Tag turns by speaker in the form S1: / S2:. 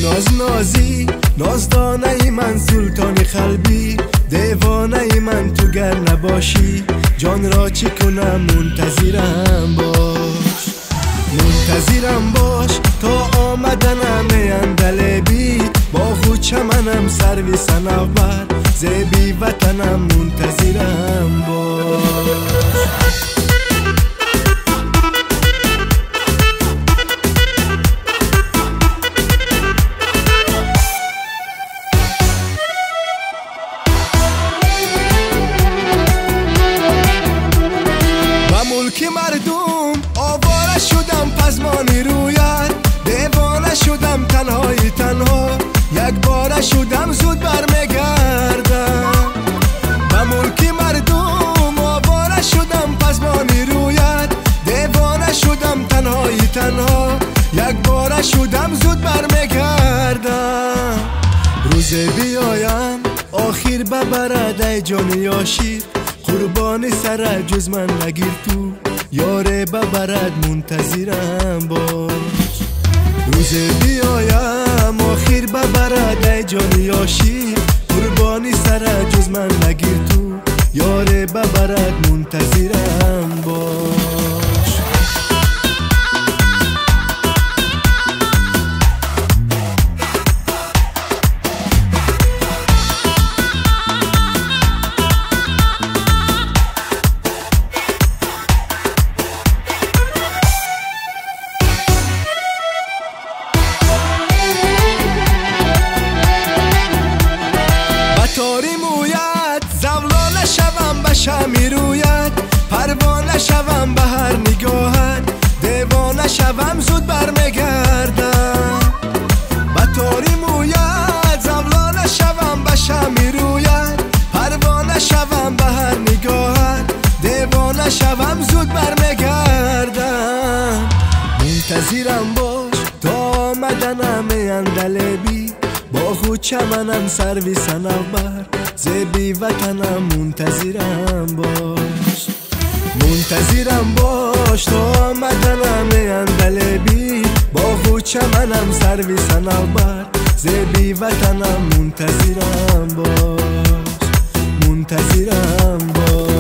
S1: Гулноз нозӣ, нозданаи ман, султони қалбӣ, девонаи ман, ту гар набошӣ, ҷонро чӣ кунам, мунтазирам бош. Мунтазирам бош то омаданам андалебӣ, боғу чаманам сарви санавбар, зеби ватанам мунтазирам бош. Мулки мардум овора шудам, пазмони рӯят, девона шудам, танҳои танҳо, якбора шудам, зуд бармегардам. Ба мулки мардум овора шудам, пазмони рӯят, девона шудам, танҳои танҳо, якбора шудам, зуд бармегардам. Рӯзе биёям охир бабарад ай ҷони ошиқ, қурбони сара ҷуз ман нагир ту, ёре бабарад, мунтазирам бош. Рӯзе биёям охир бабарад ай ҷони ошиқ, қурбони сара ҷуз ман нагир ту, ёре бабарад, мунтазирам бош. Тори мӯят завлона шавам, ба шами рӯят, парвона шавам, ба ҳар нигоҳат, девона шавам, зуд бармегардам. Ба тори мӯят завлона шавам, ба шами рӯят, парвона шавам, ба ҳар нигоҳат, девона шавам, зуд бармегардам. Мунтазирам бош то омаданам андалебӣ, боғу чаманам сарви санавбар, зеби ватанам мунтазирам бош. Мунтазирам бош то омаданам андалебӣ, боғу чаманам сарви санавбар, зеби ватанам мунтазирам бош. Мунтазирам бош.